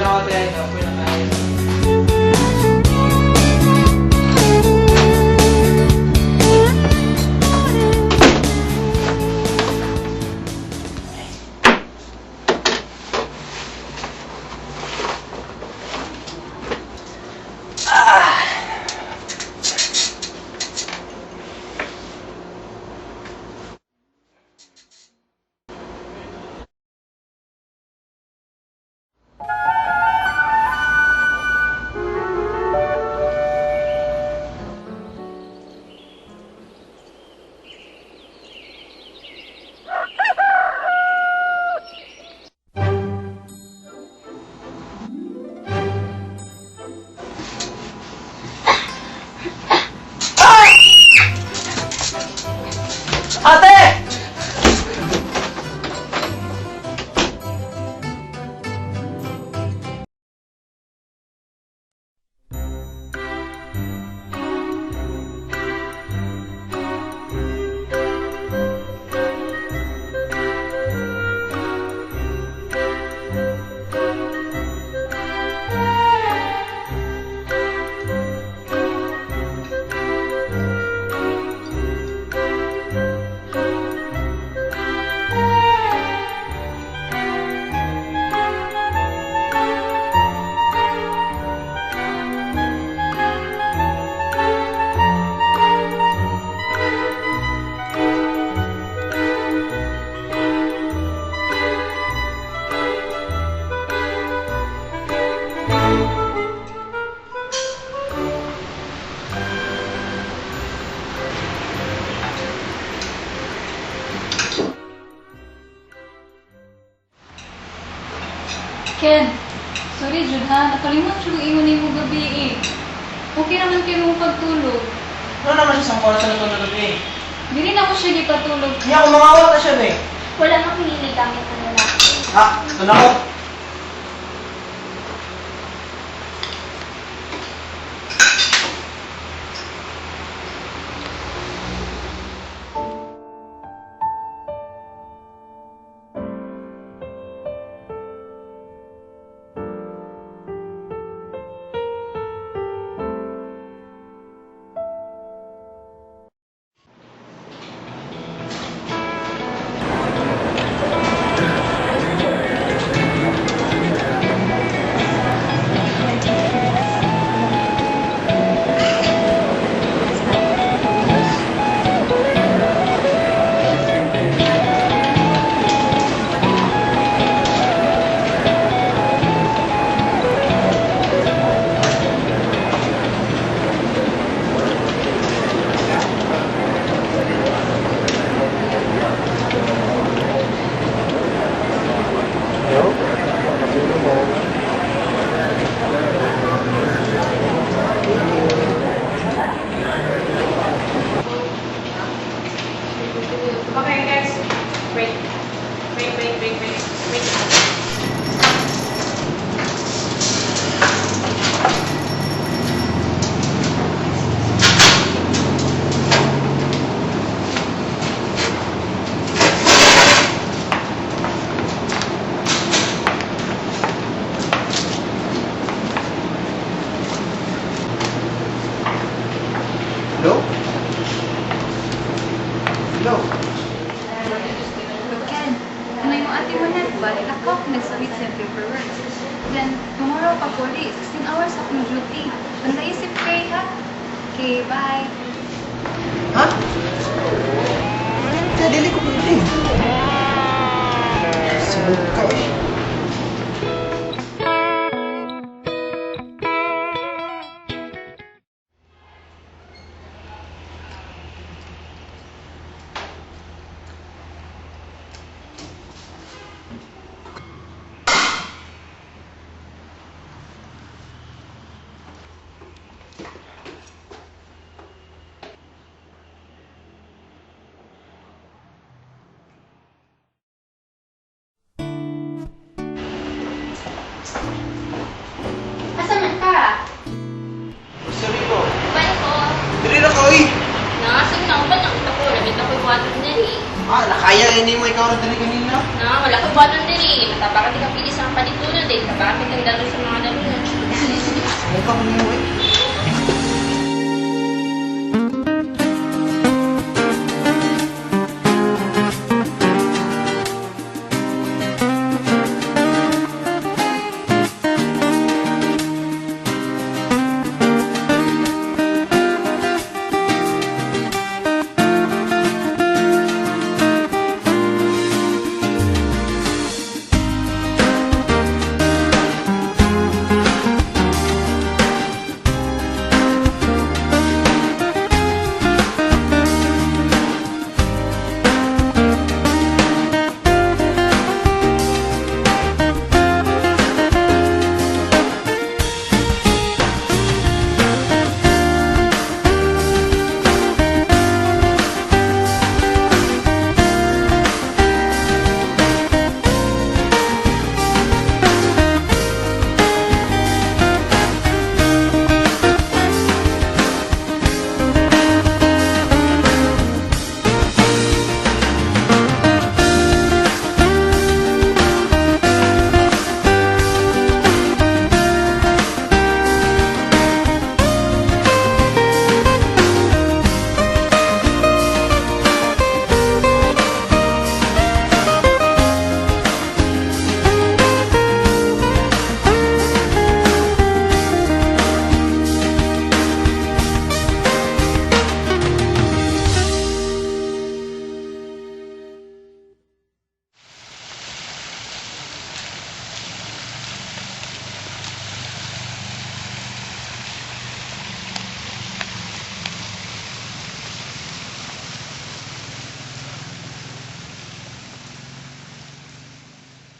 na ako, te. Kapoy na kayo. Ate! Ken, sorry jud ha, nakalimot jud ko ingon nimo gabi eh. Okay naman kay mo pagtulog. Ano naman siya sa oras na natulog gabi? Dili na ko siya gipatulog. Kaya ako mangawat na siya, be. Wala kang pinili gamit ng lalaki. Ah, ito na ako. Okay, guys. Break. Break, break, break, break. Break. Hello? Hello? Ken, ano yung ate mo na? Balik ako, nagsubmit sa paperwork. Then, tomorrow pa puli, 16 hours akong duty. Naisip kay ha? Okay, bye. Ha? Kaya dili ko pwede. Sunod ka eh. Ah, nakaya rin mo ikaw rin dali kanina. Na, wala ka buhaton diri. Mataba ka di ka pili sa mga palitunan dahil kabamit ang dalon sa mga dalunan. Mukha mo niyo eh.